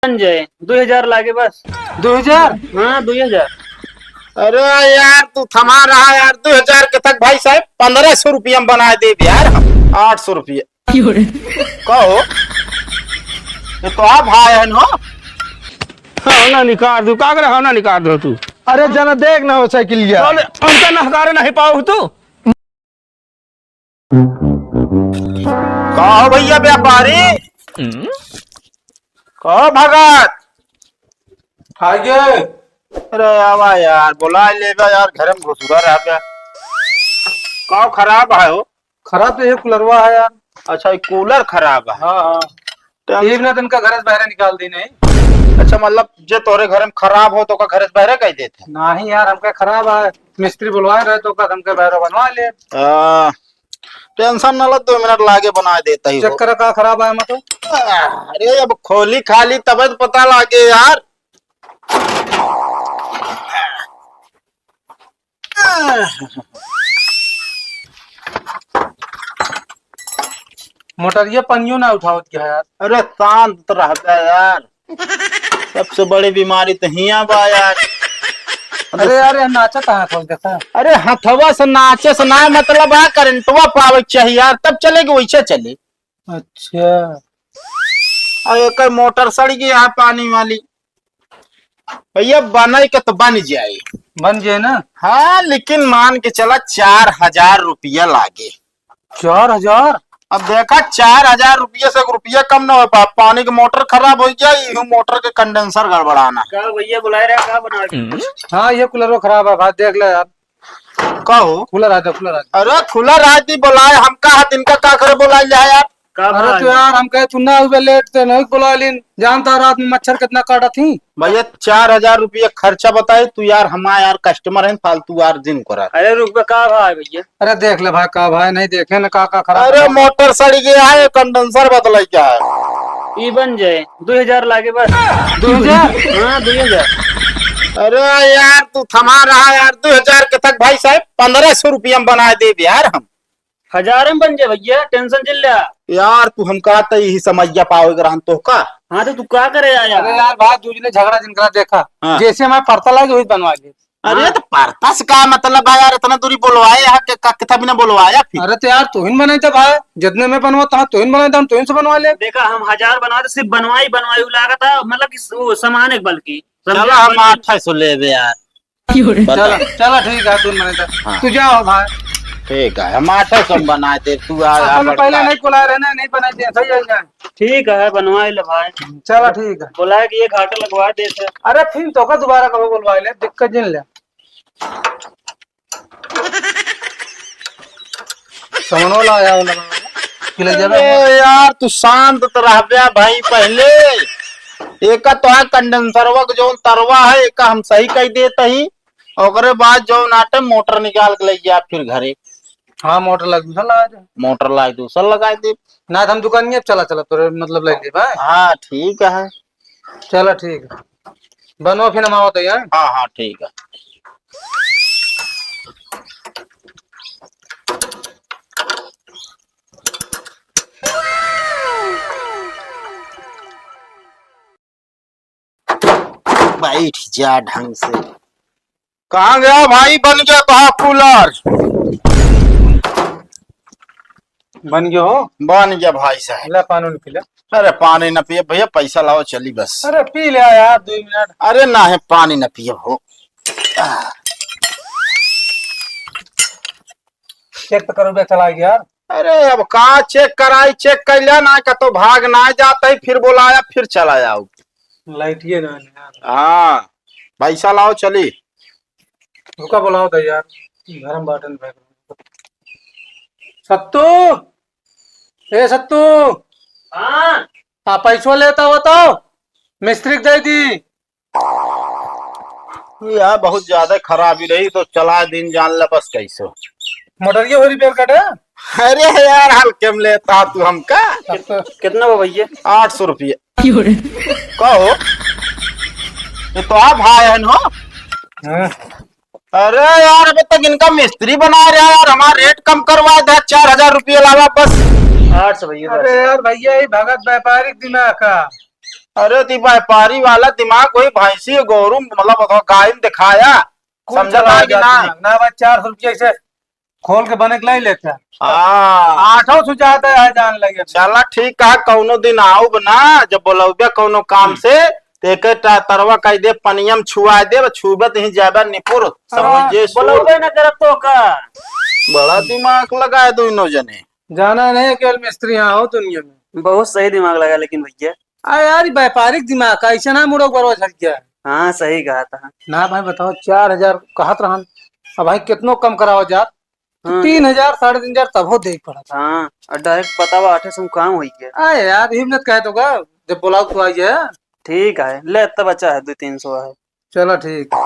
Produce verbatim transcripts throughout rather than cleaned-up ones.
बन जाए, दुइ हजार लागे बस। दुइ हजार? हाँ, दुइ हजार। अरे यार, तू थमा रहा यार, दुइ हजार के तक भाई साहब, पन्द्रह सौ रुपया में बनाए देब यार हम। आठ सौ रुपया। क्यों रे? कहो, ये तो आप भाई हन हो। हाँ, ना निकाल दू, का करे, हाँ, ना निकाल दो तू। अरे जना देख ना हो साइकिलिया। चल, हमका नहकारे नहीं पाओ तू। का हो भैया व्यापारी? हम्म? का हो भगत? आगे। अरे आवा यार, बोला लेगा यार, घर में घुसुरा रह गया। का खराब है हो? खराब तो ये कूलरवा है यार। अच्छा, ये कूलर खराब है। हाँ, हाँ। तो हम ये बिना दिन का घर से बाहर निकाल दी नहीं। अच्छा, मतलब जे तोरे घर में खराब हो तो का घर से बाहर कह देते? नहीं यार, हमका खराब है, मिस्त्री बुलवाए रहे तो का हमके बाहर बनवा ले। आ, टेंशन न लो, दो मिनट लागे बना देता ही चेक हो। कर का खराब है मतलब। अरे अब खोली खाली तब तो पता लागे यार। मोटरिया पनियो ना उठावत क्या यार? अरे शांत तो रहता यार, सबसे बड़ी बीमारी तो हिया बा यार। अरे यार, ये नाचत हाथ हो देखा। अरे हथवा से नाचे से ना मतलब है, करंटवा पावे के चाहिए यार, तब चलेगी, वैसे चले। अच्छा। और एक मोटर सड़ गई है पानी वाली। भैया, बने के तो बन जाए। बन जाए ना? हाँ, लेकिन मान के चला, चार हजार रुपया लागे। चार हजार? अब देखा, चार हजार रुपया से एक रुपया कम ना हो पा। पानी के मोटर खराब हो गया, यहू मोटर के कंडेंसर गड़बड़ाना। का भैया बुलाए रहे, का बना के? हाँ, ये कूलरो खराब है भाई, देख ले यार। का हो? खुला रहता, खुला रहता। अरे खुला रहती बोलाए, हम का हाथ इनका का करे बोलाए ले यार? का अरे भाई? तो यार, हम कहे तू ना हुए लेट से नहीं बोला लेन, जानता रात में मच्छर कितना काटा थी। भैया, चार हजार रुपया खर्चा बताए तू यार, हमारा यार कस्टमर है, फालतू यार दिन करा। अरे रुक बे, का भाई भैया? अरे देख ले भाई, का भाई नहीं देखे ना, का का खराब अरे है। मोटर सड़ गया है, कंडेंसर बदलाई क्या है? ई बन जाए, दो हजार लागे बस। दो हजार? हाँ, दो हजार। अरे यार, तू थमा रहा यार, दो हजार के तक भाई साहब, पन्द्रह सौ रुपया में बना देब यार हम। हजार में बन जाए भैया, टेंशन चिल्ला। यार, तू हमका त यही समझिया पावे के रहन तो का? हाँ, तो तू का करे आया? अरे यार, भाई, दूजने झगड़ा जिनकरा देखा, हाँ। जैसे हमारे पड़ता लागे, वही बनवा ले। अरे, हाँ। तो पड़ता से का मतलब है यार? इतना दूरी बोलवाए यहाँ के, का, कितना बिना बोलवाया फिर? अरे, तो यार, तू ही बनाई था भाई, जितने में बनवा था, तू ही बनाई था, हम तू ही से बनवा ले। देखा, हम हजार बनवा दे, सिर्फ बनवाई, बनवाई लागत है, मतलब कि वो सामान एक बल्कि। समझा? चला, हम आठ सौ लेबे यार। चला, चला, ठीक है, तू नहीं तो। हाँ। तू जाओ भाई। ठीक है, हम आठ सौ बना दे, तू आ, आ, पहले नहीं बुला रहे ना, नहीं बनाई दे, सही है ना? ठीक है, बनवाई ले भाई। चला, ठीक है। बोला है कि ये घाटा लगवा दे से। अरे, फिर तो का दोबारा कब बोलवा ले, दिक्कत जिन ले। समनो लाया वाला। कि ले जाना अरे यार, तू शांत तो रहबे भाई पहले। एका तो है कंडेंसरवा के जौन तरवा है, एका हम सही कह देत ही। ओकरे बाद जौन आटे मोटर निकाल के ले जा फिर घरे। हाँ, मोटर लग दूसरा लगा दे। मोटर ला दूसरा लगा दे। ना, हम दुकान में चला, चला, तोरे मतलब ले ले भाई। हाँ, ठीक है। चला, ठीक है। बनवा फिर हम आवत है यार। हाँ, हाँ, ठीक है। बैठ जा ढंग से। कहाँ गया भाई? बन गया कहाँ कूलर? बन गया हो? बन गया भाई साहब। ले पानी उनी पी ले। अरे पानी न पिए भैया, पैसा लाओ चली बस। अरे पी ले यार, दो मिनट। अरे ना है, पानी न पिए हो। चेक तो करो बे, चला गया यार। अरे अब का चेक कराई, चेक कर लिया ना, का तो भाग ना जाता ही, फिर बोलाया, फिर चला जाओ। लाइट ये ना है यार। हाँ, पैसा लाओ चली। रुका, बुलाओ तो यार, घर में बाटन बैठ। सत्तू, ए सत्तू। हाँ। आ पैसो लेता हो तो मिस्त्री के दे दी। यार बहुत ज्यादा खराबी रही तो चला दिन जान ला बस कैसे। मोटरिया हो रिपेयर कटे? अरे यार हल्के में लेता तू हमका। कितना बा भैया? आठ सौ रुपये। क्यों रे? कहो, ये तो आप भाई हैं हो? हाँ। अरे यार, अबे तक इनका मिस्त्री बना रहा है यार, हमारा रेट कम करवा दे, चार हजार रुपये लावा बस। आठ सौ भैया, अरे बस। यार भैया, ये भगत व्यापारिक दिमाग का। अरे, ती व्यापारी वाला दिमाग वही भैंसी, गोरू, मतलब, अथवा गाय में दिखाया। कुल समझा चला था कि जात ना? ना, ना भाई, चार सौ रुपया से खोल के बने के लाई लेता। हाँ। आठों से ज्यादा है, जान लगे। चला, ठीक कहा, कौनो दिन आउब ना, जब बोलौबे कौनो काम हम्म। से, तो एक टा तरवा कह दे, पनिया में छुआ दे, छुबे तो ही जाबे निपुर, अरे, समझे सो। बोलौबे ना करब तो का? बड़ा दिमाग लगाए दोनों जने। जाना नहीं, अकेल मिस्त्री यहाँ हो दुनिया में। बहुत सही दिमाग लगा लेकिन भैया। आ यार, ई व्यापारिक दिमाग का, ऐसे ना मुड़ो बरवा झड़ गया। हाँ, सही कहा था। ना भाई, बताओ, चार हजार कहत रहन, अब भाई कितनो कम करावा जात, तो हाँ। तीन हजार, साढ़े तीन हजार तब हो दे पड़ा। हाँ, और direct पता बा, आठे सौ काम होई गया। आ यार, हिम्मत कहे तो का, जब बोलाओ तो आई है। ठीक है, ले, इतना बचा है, दो तीन सौ है। चलो ठीक।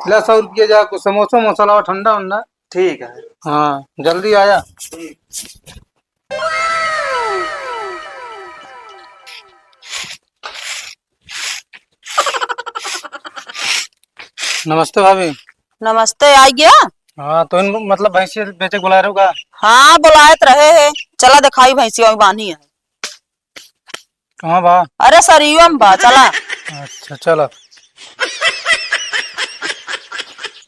ले, सौ रुपया जा, कुछ समोसा वमोसा लावा, ठंडा उंडा। ठीक है। हाँ, जल्दी आया। नमस्ते भाभी। नमस्ते, आ गया? हाँ, तो इन, मतलब, भैंसी बेचे के बुला रहे हो का? हाँ, बुलाए तो रहे हैं। चला दिखाई भैंसी वहीं बांधी है। कहाँ बा? अरे सरियो में बा, चला। अच्छा, चला।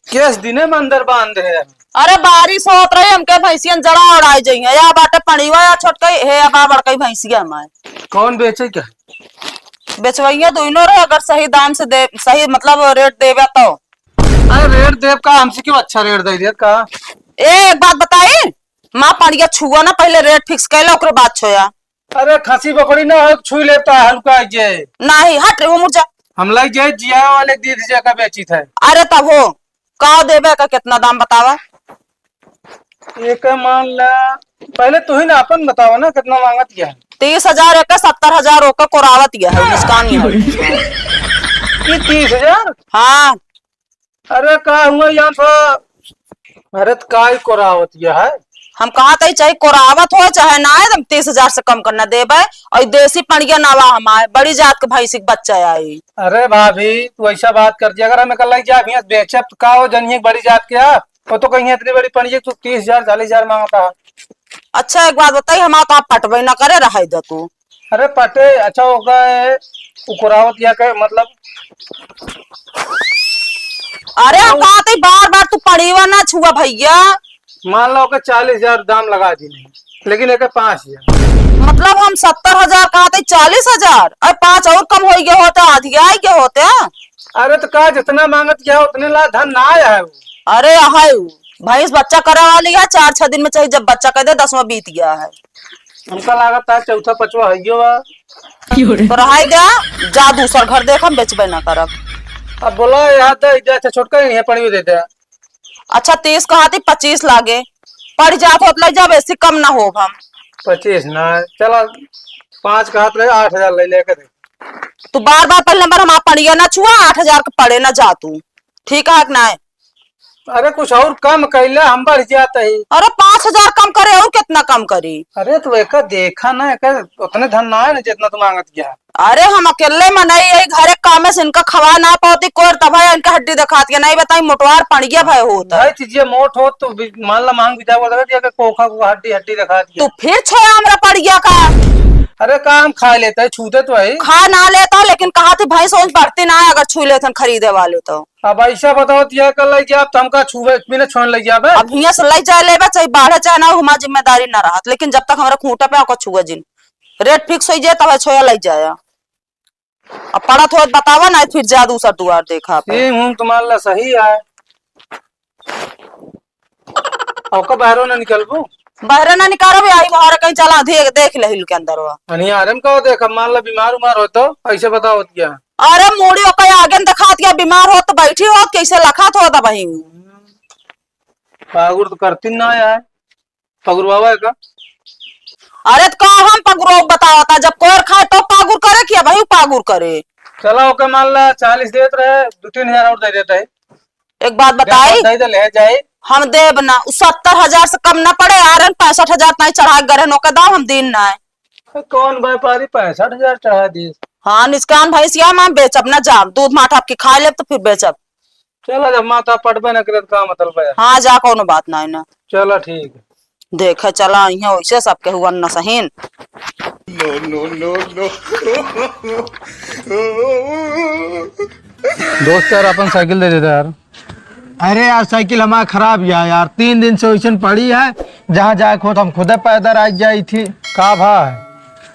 केस दिने में अंदर बांध है। अरे बारिश होत रही, हमके भैंसियन जड़ा उड़ाई जइहें। या बाटे पड़ीवा या छोटकई, हे या बा बड़कई भैंसिया हमार। कौन बेचे क्या? बेचवइया दुइनो रहे, अगर सही दाम से दे, सही मतलब रेट देवे तो। अरे रेट देव का, हमसे क्यों अच्छा रेट दे दिया का? ए, एक बात बताई, माँ पड़िया छुआ ना, पहले रेट fix कर ले, ओकरे बाद छोया। अरे खसी बकरी ना हो, छुई लेता हल्का जे। नहीं, हट रे, वो मुर्जा। हम लग जाए जिया वाले दीदी जगह बेची थे। अरे तब हो, का देबे का, कितना दाम बतावा? एक मान ला, पहले तू ही ना अपन बतावा ना, कितना मांगत क्या है? तीस हजार एक, सत्तर हजार ओका कोरावत गया है, मुस्कान ही है। ये तीस हजार? हाँ। अरे का हुआ यहाँ पर? अरे त काई कोरावत यह है? हम कहा तई चाहे कोरावत हो चाहे ना है, हम तीस हजार से कम करना देबे। और देसी पड़िया नवा हमारे, बड़ी जात के भैंसी के बच्चा आई। अरे भाभी, तू ऐसा बात कर दी, अगर हम एकर लग जाए भैंस बेचब तो का हो जनिए बड़ी जात के आ, वो तो कहीं इतनी बड़ी पड़िया तू तीस हजार चालीस हजार मांगता है। अच्छा एक बात बताई, हमारा तो आप पटबे ना करे, रहे दे तू। अरे पटे, अच्छा ओका उकुरावत या के मतलब? अरे हम हाँ। कहा थे बार बार तू पड़ीवा ना छुआ भैया। मान लो कि चालीस हजार दाम लगा दी नहीं, लेकिन एक पाँच हजार। मतलब हम सत्तर हजार कहा थे, चालीस हजार और पाँच और कम हो गए होते, आधी आई गए होते। अरे तो का जितना मांगत गया उतने ला धन ना आया है वो। अरे है वो, भैंस बच्चा करे वाली है, चार छह दिन में चाहे जब बच्चा कर दे, दसवां बीत गया है। हमका लागत है चौथा पचवा हइयो बा। तो रहाई दे, जा दूसर घर देख, हम बेचबे ना करब। अब बोला यहाँ दे दे, अच्छा छोटका ही है, पड़ियो दे दे। अच्छा तीस कहा थी, पच्चीस लागे, पड़ जात होत ले जा, वैसे कम ना होब हम। पच्चीस ना, चला पाँच कहा तो ले, आठ हजार ले लेके दे। तू बार बार पहले नंबर हमार पड़िया ना छुआ, आठ हजार के पड़े ना जा तू, ठीक है कि ना? अरे कुछ और कम कैले, हम बढ़ जाते ही। अरे पाँच हजार कम करे, और कितना कम करी? अरे तो एकर देखा ना, एकर उतने धन ना है ना जितना तू मांगत गया। अरे हम अकेले मनई, यही घरे कामे से इनका खवा ना पावती कोर, तब है इनका हड्डी दिखात के नहीं बताई, मोटवार पड़िया भय होता। भाई चीजें मोट हो तो भी, मान ला मांग भी जाओ, लगा दिया कि कोखा को हड्डी, हड्डी दिखा दिया। तू फिर छोया हमरा पड़िया का। अरे का हम खा लेते हैं, छूते तो है। खा ना लेता, लेकिन कहा थी भैंस वैंस बढ़ती ना है, अगर छू लेते हैं खरीदे वाले तो। अब ऐसा बताओ, तो यह कर ले जाब, तो हमका छुए, एक मिनट छोड़ ले जाबे। अब हियां से ले जाए लेबे, चाहे बाढ़े चाहे ना, हमार जिम्मेदारी ना रहत, लेकिन जब तक हमरा खूंटा पे ओकर छुए जिन, रेट fix हो जाए, तब छोया ले जाए। अब पड़त होत बतावा, ना फिर जा दूसर दुआर देखा पे। ये हूँ तुम्हारे ला सही है। ओका बाहरो ना निकलबू? बाहरे ना निकालब, यही बाहर कहीं चला, देख, देख ले हिल के अंदर हुआ। अनियारे में का देख, अब मान ला बीमार उमार हो तो ऐसे बताओ क्या? अरे मूड़ी ओकर आगे न दिखात या बीमार हो तो बैठी हो, कैसे लखात हो दबही। पागुर तो करती ना यार, पगुरवावा है का? अरे तो का हम पगुरो बतावता, जब कोर खाए तो पागुर करे कि अबही पागुर करे? चला ओके मान ला चालीस देत रहे, दो तीन हजार और दे देता है। एक बात बताई, दे दे, ले जाए। हम देब ना, उ सत्तर हजार से कम ना पड़े, आरन पैंसठ हजार ताई चढ़ा के गरहन ओके दाम हम दीन ना है। कौन व्यापारी पैंसठ हजार चढ़ा दिए? हाँ, निचकान भैंसिया हम बेचब ना जाब, दूध माठ आपके खा लेब तो फिर बेचब। चला जब माता पटबे ना करे तो का मतलब है? हाँ, जा, कौनो बात ना है ना। चला ठीक है। देखे चला, इहाँ वैसे सबके हुआ न सहीन। दोस्त यार, अपन साइकिल दे देता यार। अरे यार, साइकिल हमार खराब है यार, तीन दिन से वैसन पड़ी है। जहाँ जाए के होत हम खुदे पैदल आ जाई थी। का भा?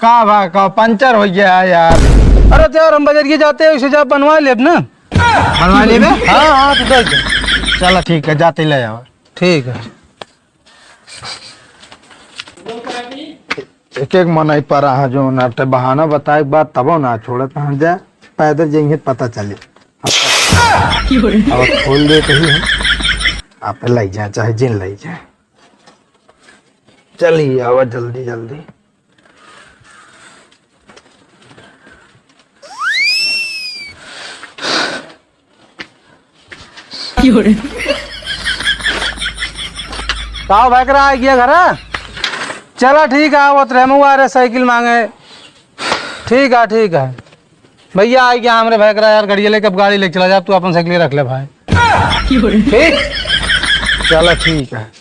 का भा, का पंचर हो गया है यार। अरे तो यार, हम बजरिए जाते हैं, उसे जा बनवा लेब ना। बनवा लेबे? हाँ, हाँ, तू दे दे। चला ठीक है, जाते ले आओ। ठीक है। एक एक मनई पर आहा जो नाटे बहाना बताए के बाद तबो ना छोड़त, हाँ जा पैदल जाइए पता चली। अब खोल दे कही हम, आप ले जाए चाहे जिन ले जाए। चलिए आवा जल्दी जल्दी। का भैकरा आ गया घर? चला ठीक है, वो रेमू आ रहे साइकिल मांगे। ठीक है, ठीक है भैया, आ गया हमरे भैकरा यार, गड़िया लेके अब गाड़ी लेके चला जा, तू अपन साइकिल रख ले भाई। ठीक, चला ठीक है।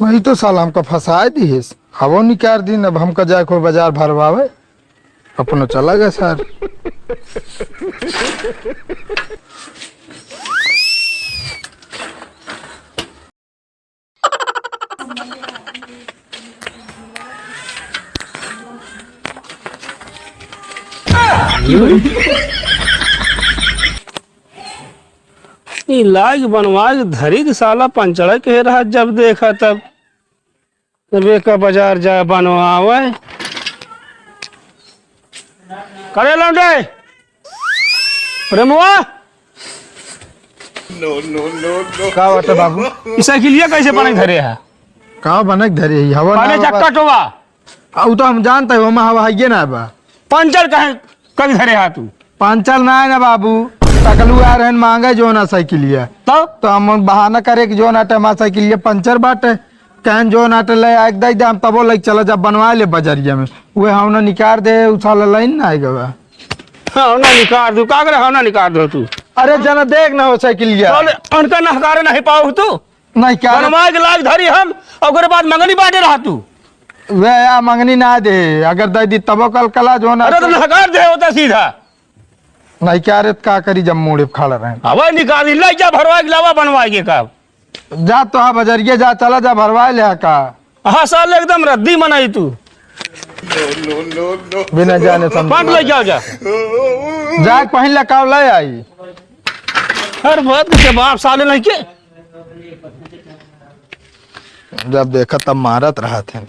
वही तो साला हमका फंसाए दिहिस, हवो निकाल दिन, अब हमका जाए को बाजार भरवावे। अपनो चला गया सर। ई लाग बनवा के धरी के साला पंचड़ा के रहा, जब देखा तब। तबे का बाजार जाए बनवावे। करे लौंडे, प्रेमवा। का बात है बाबू? ई साइकिलिया कैसे बने धरे है? का बने धरे है? हवा पहले ना चक्का टोवा। आ, उ तो हम जानते हैं, ओमा हवा है ना बा। पंचर कहे कभी धरे हा तू? पंचर ना है ना बाबू, तकलू आ रहन मांगे जो ना साइकिलिया। तो? तो हम बहाना करे कि जो ना टे हमार साइकिलिया पंचर बाटे, कहन जो ना टे ले आके दे दे, हम तबो लेके चला जा बनवा ले बजरिया में। उहे हम ना निकार दे, उछाल लाइन ना आए गवा। हाँ, ना निकार दू, का करे, हाँ, ना निकार दो तू। अरे जना देख ना हो साइकिलिया। चल, उनका नहकारे नहीं पाओ तू। नहीं क्या रे? बनवा के लाग धरी हम, ओकरे बाद मंगनी बांटे रहा तू। वे या मंगनी ना दे, अगर दे दी तबो कल कला जो ना अरे तो नहकार दे होता सीधा। नहीं क्या रे, का करी जब मूड़े पे खड़ा रहे। अब निकाल दी, ले जा भरवा के लावा बनवा के का। जा तो हाँ बजरिया जा, चला जा भरवा ले का। हाँ साल एकदम रद्दी मनाई तू। बिना जाने समझे। पाट ले जाओ जा। जा पहन ले का ले आई। हर बात के जवाब साले नहीं के। जब देखा तब मारत रहत हैं।